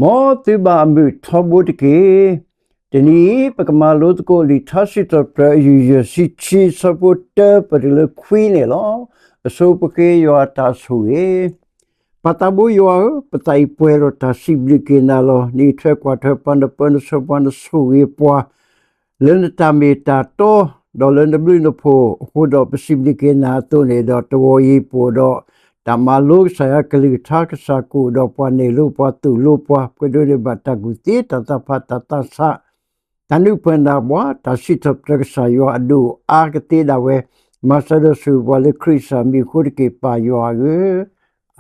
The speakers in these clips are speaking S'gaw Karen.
မ်သုဘၣ်အမုာ်ထီဘိတက့ၢ်. တနံၤအံၤ ပကမၤလိသကိးလံာ်ထါစံးထီၣ်ပတြၢၤ အယူၢ်ယဲၢ်ဆံခံ ဆၢဖိတၢ ပတုၤလၢခွံန့ၣ်လီၤ. အဆိပဃ့ယွၤအတၢ်ဆိၣ်ဂ့ၤ. ပၢ်သးဘိယွၤဧၢ, ပသးအံၤပှဲၤဒီးတၢ်စံးဘျုးက့ၤနၤလီၤ. နအံးထွဲကွၢ်ထွဲပှၤ, နပၢနဆှၢပှၤ, နဆိၣ်ဂ့ၤပှၤ လၢနတၢ်မ့ၢ်တၢ်တီ, ဒီးလၢနဘျုးနဖှိၣ်အဃိဒီး ပစံးဘျုးက့ၤနၤအသိးန့ၣ်ဒီး တဂီၤအံၤပအိၣ်ဒီး တၢ်မၤလိကစၢ်ယွၤကလုၢ်ကထါ, ကစၢ်ကအိၣ်ဒီးပှၤ, နဲၣ်လိပှၤ, သိၣ်လိပှၤ, ပှဲၤဒိးန့ၢ်ဘၣ်တၢ်ကူၣ်သ့, တၢ်သးဖး, တၢ်သးဆး, တၢ်နုၢ်ပၢၢ်နၢ်ပှၤ, တၢ်စံးထီၣ်ပတြၢၤကစၢ်ယွၤအဒိၣ်အါကသ့ဒၣ်ဝဲ, မၤစၢၤဒီးဆိၣ်ဂ့ၤပှၤလၢခရံာ်ကစၢ်မံၤအဃိတက့ၢ်, ပၢ်ယွၤဧၢ,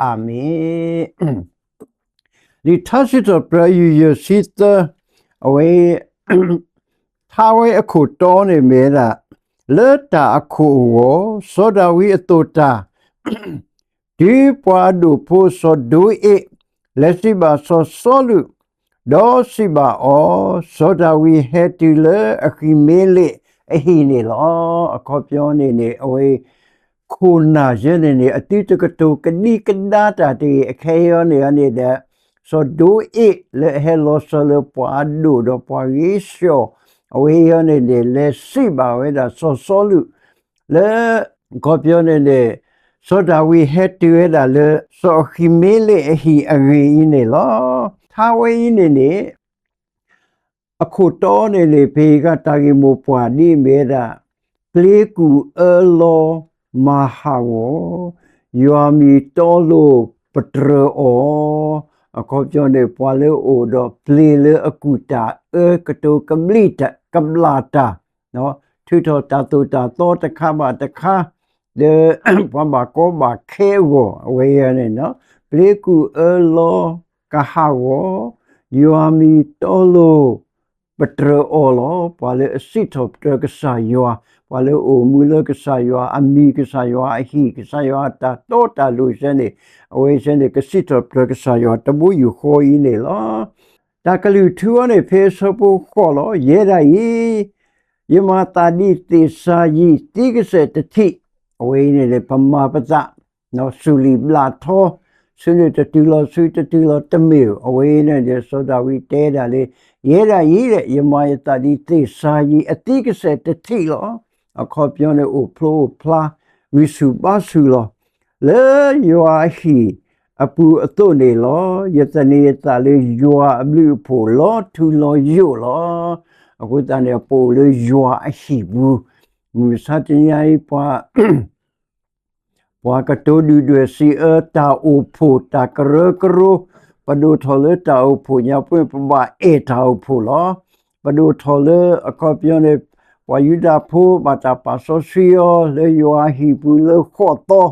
အၤမ့ၣ်. လံာ်ထါစံးထီၣ်ပတြၢၤ အယူၢ်ယဲၢ်ဆံသၢ, အဝဲ ထါဝဲအခိၣ်တီန့ၣ်မ့ၢ်ဝဲဒၣ်, လၢတၢ်အခိၣ်အဂီၢ်, စီၤဒၤဝံးအသိၣ်တၢ်, တုၤပှၤအဒိၣ်ဖိစီၤဒိအ့း လဲၤစံးဘၣ်စီၤစီလူး, ဒီးစံးဘၣ်အီၤ, စီၤဒၤဝံးဟဲတုၤလၢအဃံမ့လ့းအဟံၣ်န့ၣ်လီၤ. အခီပညီန့ၣ်န့ၣ် အဝဲ ခိၣ်နၢ်ယဲန့ၣ်န့ၣ် အသုတကတိၤကဒံကဒါတၢ်တဂ့ၤ, အခဲအံၤန့ၣ်န့ၣ်ဒီး စီၤဒိအ့းလၢအဟဲလီၤစၢၤလၢပှၤအဒိၣ်ဒီးပှၤဂ့ၤဆှီၣ်, အဝဲအံၤန့ၣ်န့ၣ် လဲၤစံးဘၣ်ဝဲဒၣ်စီၤစီလူး လၢ အခီပညီန့ၣ်န့ၣ် စီၤဒၤဝံးဟဲတုၤဝဲဒၣ်လၢ စီၤအဃံမ့လ့းအဟံၣ်အဂ့ၢ်အံၤန့ၣ်လီၤ. ထါဝဲအံၤန့ၣ်န့ၣ် အခိၣ်တီန့ၣ်န့ၣ် ပဟ့ၣ်ဃာ်တၢ်ဂ့ၢ်မိၢ်ပှၢ်ဒ်အမ့ၢ်ဝဲဒၣ်, ပျ့ၤကူၣ်အၢလီၤမၤဟးဂီၤ, ယွၤမံၤတီလိၤပတြၢၤအီၤ, အခီပညီန့ၣ် ပှၤလၢအအိၣ်ဒီးပျ့ၤလၢအကူၣ်တၢ်အၢကတိၤကဘျံးတၢ် ကဘျၣ်တၢ် ထုးထီၣ်တၢ်သိၣ်တၢ်သီတခါဘၣ်တခါ, ဒီး ပှၤဘၣ်ကီဘၣ်ခဲအဂီၢ် အဝဲအံၤန့ၣ်, ပျ့ၤကူၣ်အၢလီၤကဟးဂီၤ, ယွၤမံၤတီလိၤပတြၢၤအီၤလီၤ. ပှၤလၢအစံးထီၣ်ပတြၢၤကစၢ်ယွၤ, ပှၤလၢအအိၣ်မူလၢကစၢ်ယွၤအမံၤ, ကစၢ်ယွၤအဟံၣ်, ကစၢ်ယွၤအတၢ်တီတၢ်လိၤစဲန့ၣ်, အဝဲစဲန့ၣ် ကစံးထီၣ်ပတြၢၤကစၢ်ယွၤတဘိယူၢ်ဃီအံၤန့ၣ်လီၤ. တၢ်ကလုၢ်ထူအီၤန့ၣ် ဖဲဆၢဖိဃိးလီၤ. ယဲဒၣ်အံၤ ယမၤသးဒ်သ့ၣ်စၤယံးသံကစဲာ်တထံး, အဝဲအံၤန့ၣ် ပမၤပသး စူၢ်လံၢ်ဘျၣ်ထီ, ဆူန့ၣ်တတုၤလီၤဆူ တတုၤလီၤတမ့ၢ်ဧိၤ, အဝဲအံၤန့ၣ် စီၤဒၤဝံးတဲဒၣ်လၢ ယဲဒၣ်အံၤ ယမၤယသးဒ်သ့ၣ်စၤယံးအသံကစဲာ်တထံးလီၤ. အခီပညီန့ၣ် အိၣ်ဖျိအိၣ်ဖျါ ဂံၢ်ဆူၣ်ဘါဆူၣ်လီၤ. လၢယွၤအဟံၣ်အပူၤအသိးန့ၣ်လီၤ. ယသန့ၤယသးလၢယွၤအဘျုးအဖှိၣ်လီၤထူလီၤယိာ်လီၤ. အဃိသတးန့ၣ် ပအိၣ်လၢယွၤအဟံၣ်ပူၤ, မုၢ်မဆါတနံၤအံၤ ပှၤ ပှၤကတိၤဒုၣ်ဒွဲၣ်စံးအၢတၢ်အိၣ်ဖှိၣ်တၢ်ကရၢကရိ, ပဒိၣ်ထီၣ်လၢတၢ်အိၣ်ဖှိၣ်ညါပူၤ ပဘၣ်အဲၣ်တၢ်အိၣ်ဖှိၣ်လီၤ. ပဒိၣ်ထီၣ်လၢအခီပညီန့ၣ် ပှၤယူဒၤဖိဘၣ်တၢ်ပာ်စီဆှံအီၤ လၢယွၤအဟံၣ်ပူၤလၢဃိးသီ,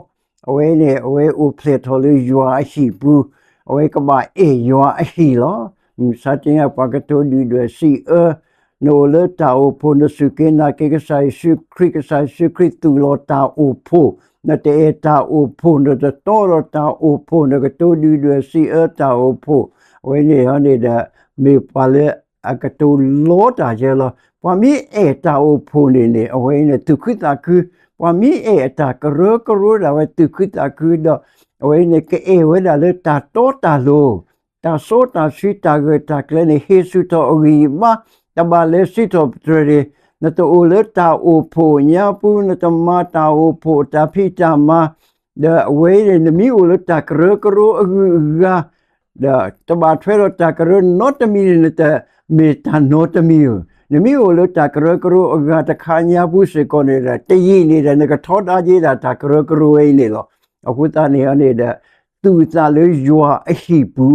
အဝဲန့ၣ် အဝဲအိၣ်ဖျဲၣ်ထီၣ်လၢယွၤအဟံၣ်ပူၤ, အဝဲကဘၣ်အဲၣ်ယွၤအဟံၣ်လီၤ. မုၢ်မဆါတနံၤ ပှၤကတိၤဒုၣ်ဒွဲၣ်စံးအၢ နအိၣ်လၢတၢ်အိၣ်ဖှိၣ် နစူၢ်က့ၤနာ်က့ၤကစၢ်ယ့ၣ်ၡူးခရံာ်, ကစၢ်ယ့ၣ်ၡူးခရံာ်သူၣ်လီၤတၢ်အိၣ်ဖှိၣ်, နတအဲၣ်တၢ်အိၣ်ဖှိၣ်, နတတီဒီးတၢ်အိၣ်ဖှိၣ်, နကတိၤဒုၣ်ဒွဲၣ်စံးအၢတၢ်အိၣ်ဖှိၣ်, အဝဲန့ၣ်န့ၣ်ဒီး မ့ၢ်ပှၤလၢအကတိၤလီတၢ်ယဲလီၤ. ပှၤမ့ၢ်အဲၣ်တၢ်အိၣ်ဖှိၣ်န့ၣ်န့ၣ် အဝဲန့ၣ်သူၣ်ခုသးခု, ပှၤမ့ၢ်အဲၣ်အတၢ်ကရၢကရိဒၣ်ဝဲသူၣ်ခုသးခုဒီး အဝဲန့ၣ်ကအဲၣ်ဝဲဒၣ်လၢတၢ်တီတၢ်လိၤ တၢ်စီတၢ်ဆှံတၢ်ဂၢၢ်တၢ်ကျၢၤန့ၣ် ဟ့ၣ်ဆူၣ်ထီၣ်အဂံၢ်အဘါ, တဘၣ်လဲၤစံးထီၣ်ပတြၢၤန့ၣ်, နတအိၣ်လၢတၢ်အိၣ်ဖှိၣ်ညါပူၤ, နတမၤတၢ်အိၣ်ဖှိၣ်တၢ်ဖံးတၢ်မၤ, ဒီးအဝဲန့ၣ် နမ့ၢ်အိၣ်လၢတၢ်ကရၢကရိအဂုၤအဂၤ, ဒီးတဘၣ်ထွဲဒီးတၢ်ကရၢနီတမံၤန့ၣ် နတမ့ၢ်တၢ်နီတမံၤဧိၤ, နမ့ၢ်အိၣ်လၢတၢ်ကရၢကရိအဂၤတခါညါပူၤစ့ၢ်ကီးန့ၣ်ဒီး တယံာ်န့ၣ်ဒီး နကထီဒါက့ၤဒၣ်တၢ်ကရၢကရိဝဲအံၤန့ၣ်လီၤ. အဃိသတးန့ၣ်န့ၣ်ဒီး သူၣ်အသးလၢယွၤအဟံၣ်ပူ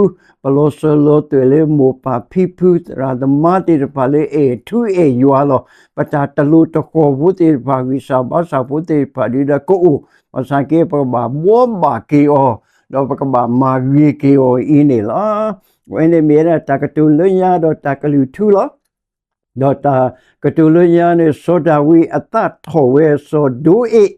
ၤ, ပလီၤစၢၤလီၤသွဲၣ်လၢမိၢ်ပၢ်ဖံဖုသရၣ်သမါသ့ၣ်တဖၣ်လၢအဲၣ်ထူအဲၣ်ယွၤလီၤ. ပတၢ်တလိၤတဃီၤဖိသ့ၣ်တဖၣ် ဂံၢ်စၢ်ဘါစၢ်ဖိသ့ၣ်တဖၣ်ဒုးဒီးကအိၣ်, ဘၣ်ဆၣ်က့ ပကဘၣ်ဘှီဘၣ်က့ၤအီၤ, ဒီးပကဘၣ်မၤဂ့ၤက့ၤအီၤအံၤန့ၣ်လီၤ. အဝဲန့ၣ်မ့ၢ်ဝဲဒၣ်တၢ်ကတိၤလၢညါဒီးတၢ်ကလုၢ်ထူလီၤ. ဒီးတၢ်ကတိၤလၢညါန့ၣ် စီၤဒၤဝံးအသးထီၣ်ဝဲစီၤဒိအ့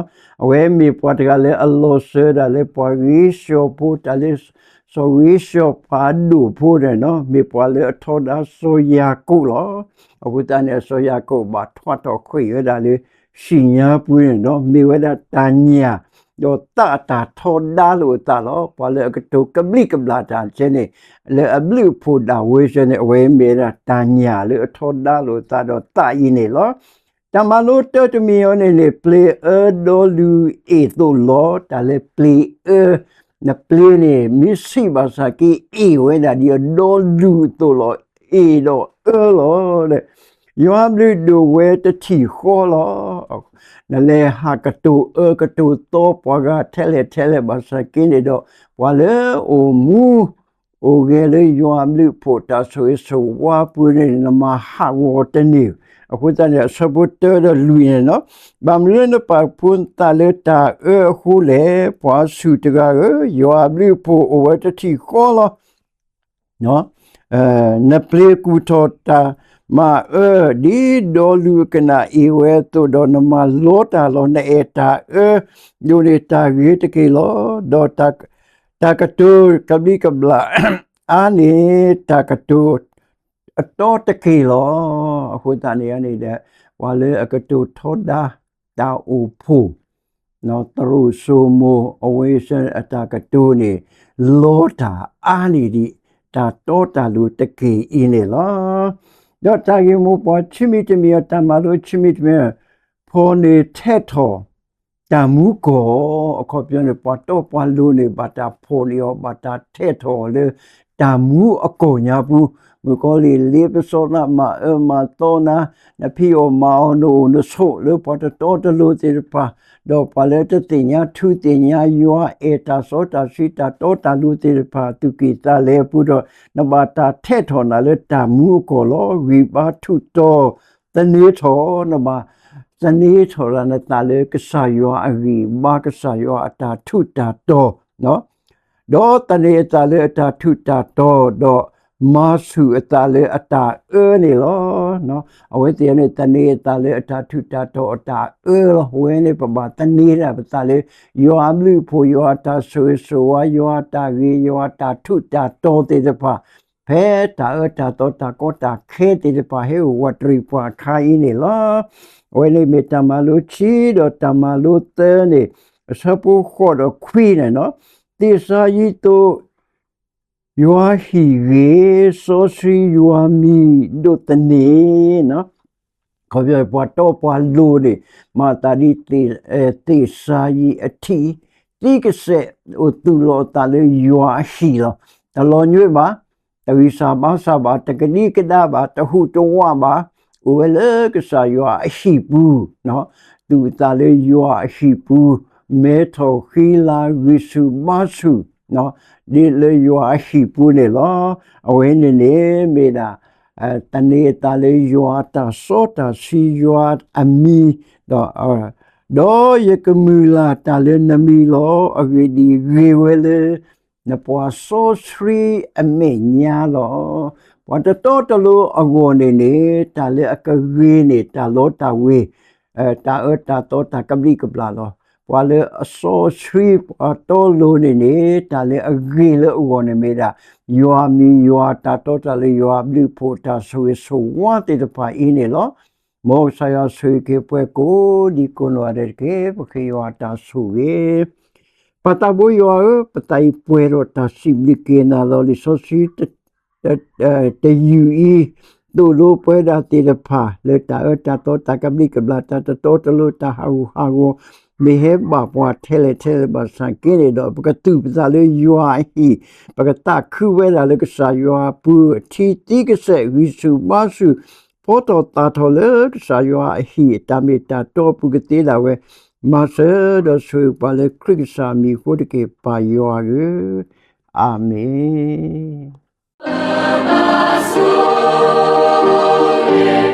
း, အဝဲမ့ၢ်ပှၤတဂၤလၢအလီၤစၢၤဒၣ်လၢပှၤဂ့ၤဆှီၣ်ဖိ, တၢ်လၢစီၤဂ့ၤဆှီၣ်ပှၤဒိၣ်ဖိန့ၣ်, မ့ၢ်ပှၤလၢအထီဒါစီၤယၤကိာ်လီၤ. အဃိသတးန့ၣ် စီၤယၤကိာ်ဘၣ်ထွါထီၣ်ဃ့ၢ်ဝဲဒၣ်လၢဟံၣ်ညါပူၤန့ၣ်ဒီး မ့ၢ်ဝဲဒၣ်တၢ်ညၣ် ဒီးသးအတၢ်ထီဒါလိာ်အသးလီၤ. ပှၤလၢအကတိၤကဘျံးကဘျၣ်တၢ်ကဲန့ၣ်, လၢအဘျုးအဖှိၣ်ဒၣ်ဝဲကဲန့ၣ် အဝဲမ့ၢ်ဝဲဒၣ်တၢ်ညၣ်လၢအထီဒါလိာ်အသးဒီးသးအံၤန့ၣ်လီၤ. တၢ်မၤလိတၢ်တမံၤအံၤန့ၣ်န့ၣ် ပျ့ၤအၢဒီလူၤအ့ၣ်သိးလီၤ. တၢ်လၢပျ့ၤအၢ, နပျ့ၤန့ၣ် မ့ၢ်ဆံးဘၣ်ဆၣ်က့ အ့ၣ်ဝဲဒၣ်ဒ်အဒီလူၤအသိးလီၤ. အ့ၣ်ဒီးအၢလီၤ. ယွၤအဘျုးဒိၣ်ဝဲတထံၣ်ဃီလီၤ. နလဲၤဟးကတိၤအၢကတိၤသီပှၤဂၤထဲလဲၣ်ထဲလဲၣ်ဘၣ်ဆၣ်က့န့ၣ်ဒီး ပှၤလၢအအိၣ်မူ အိၣ်ဂဲၤလၢယွၤအဘျုးအဖှိၣ်တၢ်ဆိၣ်ဂ့ၤဆိၣ်ဝါပူၤန့ၣ် နမၤဟးဂီၤတန့ၢ်. အဃိသတးန့ၣ် အဆၢဖိတၢဒီးလွံၢ်န့ၣ်လီၤ. ဘၣ်မနုၤလၢနပာ်ဖှိၣ်နသးလၢတၢ်အၢအဃိလဲၣ်, ပှၤဆူၣ်တဂၤဧၢ, ယွၤအဘျုးအဖှိၣ်အိၣ်ဝဲတထံၣ်ဃီလီၤ. နပျ့ၤကူၣ်ထီၣ်တၢ်မၤအၢ ဒ်ဒီလူၤအကနၣ်အ့ၣ်ဝဲအသိးဒီး နမၤလီတၢ်လီၤ. နအဲၣ်တၢ်အၢ ဒိးန့ၢ်တၢ်ဂ့ၤတက့ၢ်လီၤ. ဒီးတၢ်ကတိၤကဘျံးကဘျၣ်အါန့ၢ် တၢ်ကတိၤအတီတက့ၢ်လီၤ. အဃိသတးန့ၣ်န့ၣ်ဒီး ပှၤလၢအကတိၤထီဒါတၢ်အိၣ်ဖှိၣ် သရိာ်စိမိၤ အဝဲအတၢ်ကတိၤန့ၣ် လီတၢ်အါန့ၢ်ဒံး တၢ်တီတၢ်လိၤတက့ၢ်အံၤန့ၣ်လီၤ. ဒီးတၢ်ဂ့ၢ်မိၢ်ပှၢ်ခံမံၤတမံၤ တၢ်မၤလိခံမံၤတမံၤ, ဖီၣ်န့ၢ်ထဲးထီၣ် တၢ်မူကီၢ်, အခီပညီန့ၣ် ပှၤတီပှၤလိၤန့ၣ် ဘၣ်တၢ်ဖီၣ်န့ၢ်အီၤ ဘၣ်တၢ်ထဲးထီၣ်အီၤလၢ တၢ်မူအကီၢ်ညါပူၤ, မုၣ်ကီၤလံၢ်လ့ပစီနၤ မၤအၢမၤသီနၤ, နဖံးအီၣ်မၤအီၣ် နအိၣ်နဆိးလၢပှၤတတီတလိၤသ့ၣ်တဖၣ်, ဒီးပှၤလၢတသ့ၣ်ညါထူသ့ၣ်ညါယွၤ အဲၣ်တၢ်စီတၢ်ဆှံတၢ်တီတၢ်လိၤသ့ၣ်တဖၣ် သူၣ်ကံၢ်သးလဲအပူၤဒီး နဘၣ်တၢ်ထဲးထီၣ်နၤလၢတၢ်မူအကီၢ်လီၤ. ဂံၢ်ဘါထူးတီၤ သန့ၤထီၣ်, နဘၣ်သန့ၤထီၣ်လၢနသးလၢကစၢ်ယွၤအဂံၢ်ဘါ ကစၢ်ယွၤအတၢ်ထူးတၢ်တီၤ, ဒီးသန့ၤအသးလၢအတၢ်ထူးတၢ်တီၤ, ဒီးမၤဆူၣ်အသးလၢအတၢ်အၢန့ၣ်လီၤ. အဝဲသ့ၣ်န့ၣ် သန့ၤအသးလၢအတၢ်ထူးတၢ်တီၤအတၢ်အၢလီၤ. အဝဲန့ၣ်ပဘၣ်သန့ၤဒၣ်ပသးလၢ ယွၤအဘျုးအဖှိၣ် ယွၤအတၢ်ဆိၣ်ဂ့ၤဆိၣ်ဝါ ယွၤအတၢ်ဂ့ၤ ယွၤအတၢ်ထူးတၢ်တီၤသ့ၣ်တဖၣ် ဖဲတၢ်အၢတၢ်သီတၢ်ကီတၢ်ခဲသ့ၣ်တဖၣ် ဟဲအိၣ်ဝးတရံးပှၤအခါအံၤန့ၣ်လီၤ. အဝဲန့ၣ်မ့ၢ်တၢ်မၤလိခံဒီးတၢ်မၤလိသၢန့ၣ် အဆၢဖိဃိးဒီးခွံန့ၣ်လီၤ. သ့ၣ်စၤယံးသိး ယွၤဟံၣ်ဂ့ၤ, စီဆှံယွၤမံၤဒိးသန့ၤ ခီပညီ ပှၤတီပှၤလိၤန့ၣ် မၤသးဒ် သ့ၣ်စၤယံးအထံး သံကစဲး အိၣ်သူၣ်လီၤအသးလၢယွၤအဟံၣ်လီၤ. တလီၤညွံးဘၣ်, တဂံၢ်စၢ်ဘါစၢ်ဘၣ်, တကဒံကဒါဘၣ်, တဟူးတဝးဘၣ်, အိၣ်ဝဲလၢကစၢ်ယွၤအဟံၣ်ပူၤ, သူၣ်အသးလၢယွၤအဟံၣ်ပူၤ, မဲထီၣ်ဃံလၤ ဂံၢ်ဆူၣ်ဘါဆူၣ် ဒ်လၢယွၤအဟံၣ်ပူၤန့ၣ်လီၤ. အဝဲန့ၣ်န့ၣ်မ့ၢ်ဒၣ် သန့ၤအသးလၢယွၤအတၢ်စီတၢ်ဆှံ ယွၤအမံၤ, ဒီးယကမုၢ်လၢ်တၢ်လၢနမံၤလီၤ. အဂ့ၢ်ဒ်အံၤ, ဂ့ၤဝဲလၢ နပှၤစီဆှံအမဲာ်ညါလီၤ. ပှၤတတီတလိၤအဂီၢ်န့ၣ်န့ၣ် တၢ်လၢအကဂ့ၤန့ၣ် တၢ်လီတၢ်ဝ့ၤ, တၢ်အၢတၢ်သီတၢ်ကဘျံးကဘျၣ်လီၤ. ပှၤလၢအစီဆှံပှၤတီလိၤန့ၣ်န့ၣ် တၢ်လၢအဂ့ၤလၢအဂီၢ်န့ၣ်မ့ၢ်ဒၣ် ယွၤမံၤ ယွၤတၢ်တီတၢ်လိၤ ယွၤအဘျုးအဖှိၣ် တၢ်ဆိၣ်ဂ့ၤဆိၣ်ဝါသ့ၣ်တဖၣ်အံၤန့ၣ်လီၤ. မ်ကစၢ်ယွၤဆိၣ်ဂ့ၤက့ၤပှၤကိးဒံကိးနီၢ်ဂၤဒဲးတက့ၢ်. ပဃ့ယွၤအတၢ်ဆိၣ်ဂ့ၤ ပၢ်သးဘိယွၤဧၢ, ပသးအံၤပှဲၤဒီးတၢ်စံးဘျုးက့ၤနၤလီၤ. လံာ်စီဆှံ တယုၢ်အံၤ သိၣ်လိပှဲၤဒၣ်သ့ၣ်တဖၣ် လၢတၢ်အၢတၢ်သီ တၢ်ကဘျံးကဘျၣ် တၢ်တတီတလိၤ တၢ်ဟးဂူာ်ဟးဂီၤ မ့ၢ်ဟဲဘၣ်ပှၤထဲလဲၣ်ထဲလဲၣ်ဘၣ်ဆၣ်က့န့ၣ်ဒီး ပကသူၣ်ပသးလၢယွၤအဟံၣ်, ပကသးခုဝဲဒၣ်လၢကစၢ်ယွၤအပူၤ ထံသံကစဲး ဂံၢ်ဆူၣ်ဘါဆူၣ် ဖီထီၣ်သၣ်ထီၣ်လၢကစၢ်ယွၤအဟံၣ် အတၢ်မ့ၢ်တၢ်တီအပူၤကသ့ဒၣ်ဝဲ, မၤစၢၤဒီးဆိၣ်ဂ့ၤပှၤလၢခရံာ်ကစၢ်အမံၤအဃိတက့ၢ် ပၢ်ယွၤဧၢ, အၤမ့ၣ်.